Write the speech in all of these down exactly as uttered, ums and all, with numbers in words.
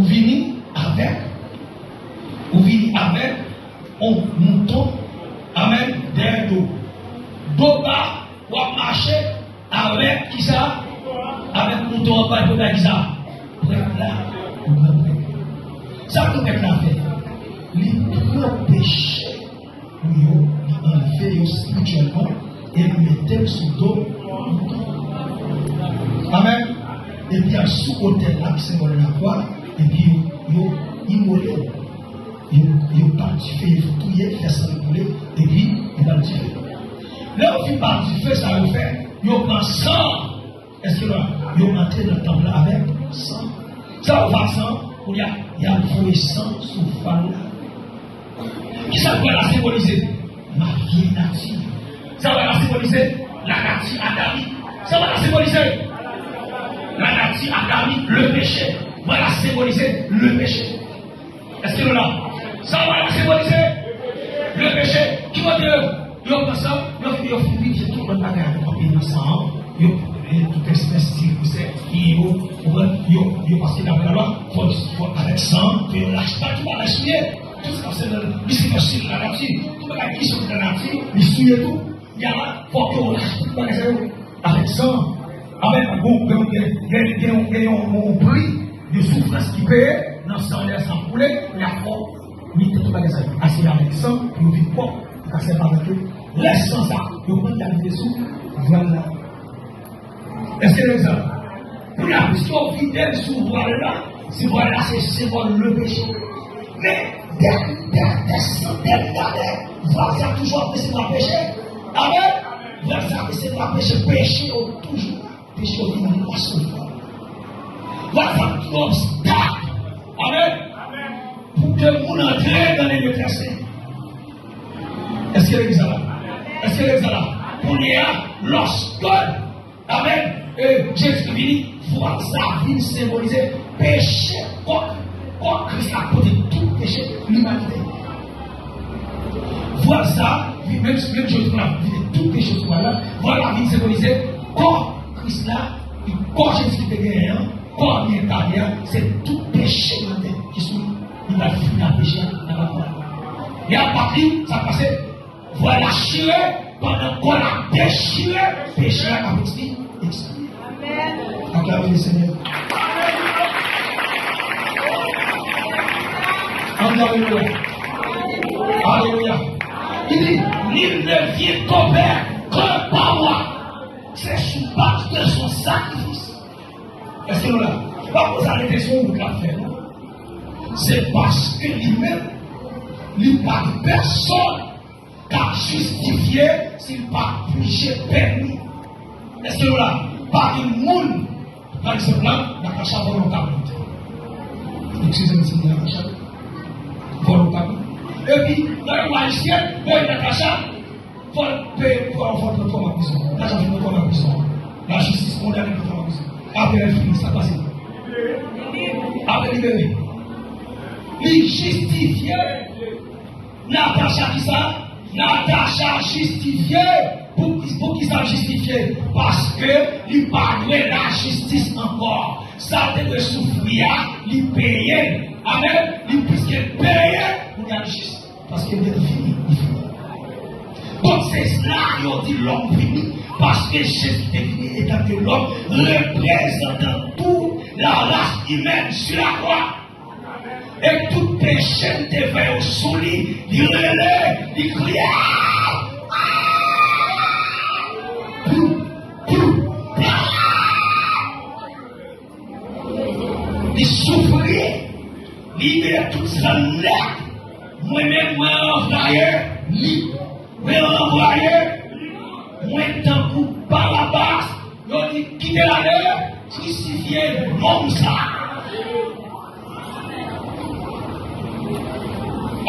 Vini avèk, ou vini avèk yon mouton, amèn, dèyè do. Do ba, w ap mache avèk kisa? Avèk mouton an, pa pou kisa? Prèt la, ou pran prèt. Sa ke prèt la fè? Li pran peche pou yo, li anlve yo espirityèlman e li mete l sou do. Amèn. Epi al sou otèl la ki senbòl lakwa, epi yo, yo imole l. Yo, yo ba l dife, yo touye, fè san l koule, epi yo ba l dife. Lè yo fin ba l dife, sa yo fè, yo pran san. Èske nou, yo antre nan tanp la avèk san? Sa yo fè ak san? Kounye a, y al voye san sou vwal la. Kisa vwal la senbolize? Ma vieille nature. Sa vwal la senbolize? La nature adamique. Sa vwal la senbolize? La nature adamique, le péché. Vwal la senbolize le péché. Èske nou la? Sa vwal la senbolize le peche. Ki kote yo, yo pran sa, yo, yo fin pitiye tout lòt bagay avèk anpil nan san an. Yo, yo tout espès, ti kousè, yo, yo, yo pase daprè lalwa, fò, fò avèk san, fò yo lache tout bagay souye. Tout sa se nan Lisifè, se la nati. Tout bagay ki soti nan nati, li souye tou. Ya, fòk yo lache tout bagay sa yo avèk san. Amèn. Bon, gen, gen, gen, gen, gen yon, yon pri de soufrans ki peye nan san, lè san koule, y a fòk mete tout bagay sa yo. Ase avèk san, pou yo vin pwòp, pou ka sèvi avèk yo. Lè san sa, yo pran l, y a vide sou vwal la. Èske nou egzanp? Kounye a, piske yo vide l sou vwal la, si vwal la se senbòl le peche. Men, dè, dè, dè santèn dane, vwal sa toujou ap resevwa peche. Amèn. Vwal sa resevwa peche, peche yo toujou, peche yo vin an ostifwa. Vwal sa vin yon obstak. Amèn. Pou ke moun antre nan lye trè sen. Èske legliz la la? Èske legliz la la? Kounye a, lòske Amèn. E Jezi vini, vwal sa vin senbolize peche kò, kò Kris la pote tout peche limanite. Vwal sa, vin, menm, menm Jezi la vide tout peche sou vwal la, vwal la vin senbolize kò Kris la, e kò Jezi ki te genyen an, kò li enkarne an, se tout peche limanite ki sou li, li pral fini ak peche a nan vwal la. E apati sa pase, Vwal la chire, pandan kò la dechire, peche a ap ekspire, ekspire. Aklame le Senyè. Ann di alelouya. Alelouya. Li di, nul ne vient au Père que par moi. Se sou baz de son sacrifice. Èske nou la? Pa konsa rete sou wout l ap fè, non. Se paske li menm, li pa gen pèsonn k ap jistifye si l pa pije pèn li. Èske nou la? Pa gen moun, pa egzanp la, Natacha vòlò kab. Eskize m si m di Natacha. Vòlò kab. Epi, nan yon ayisyèn, voye Natacha, fò l peye, fò, fò l pran twa mwa prizon. Natacha fin pran twa mwa prizon. Lajistis kondane l pou twa mwa prizon. Apre l fini, sa k pase? Apre libere. Li jistifye. Natacha kisa? Natacha jistifye. Pou, poukisa l jistifye? Paske li pa dwe lajistis ankò. Sa l te dwe soufri a, li peye l. Amèn. Li pliske peye pou l jis. Paske l te fini, li fini. Donk, se la yo di lòm vini, paske Jezi te vini etanke lòm, reprezantan tout la race humaine sur la croix. E tout peche n te fè yo sou li, li rele, li kriye. Pou, pou, pou. Li soufri, li vide tout san l nèt. Mwen menm, mwen ranvwaye li. Mwen ranvwaye li. Mwen tankou Barabas. Yo di, kite l ale, krisifye nonm sa.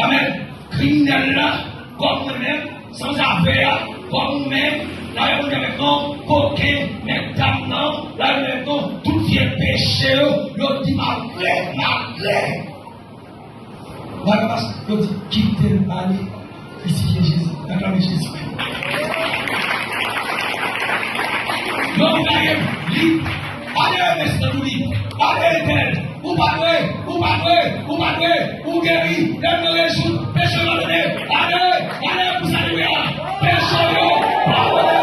Amèn. Kriminèl la, kòm mwen menm, sanzave a, kòm ou menm, la yo moun avèk non, koken, nèg dam nan, la yo moun avèk non, tout vye peche yo, yo di malgre, malgre. Barabas, yo di, kite l ale, krisifye Jezi, aklame Jezi. Yo gaye li, ale, mesye, nou li, ale, Letènèl, ou Pa dwe, ou pa dwe, ou pa dwe, ou geri, lè m nan rezoud, peche yo padone, ale, ale pou sa limyè a, peche yo padone.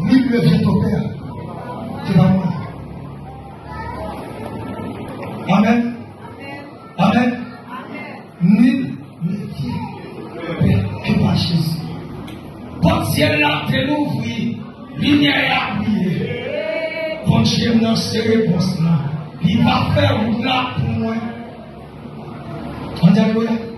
Ni le vye topè, se pa mwen. Amen. Amen. Nil ne vye ke pa Jezi. Pòt syèl la te louvri, limyè a briye. Bondye m nan se repons lan. Li va fè wout la pou mwen. Ann di alelouya.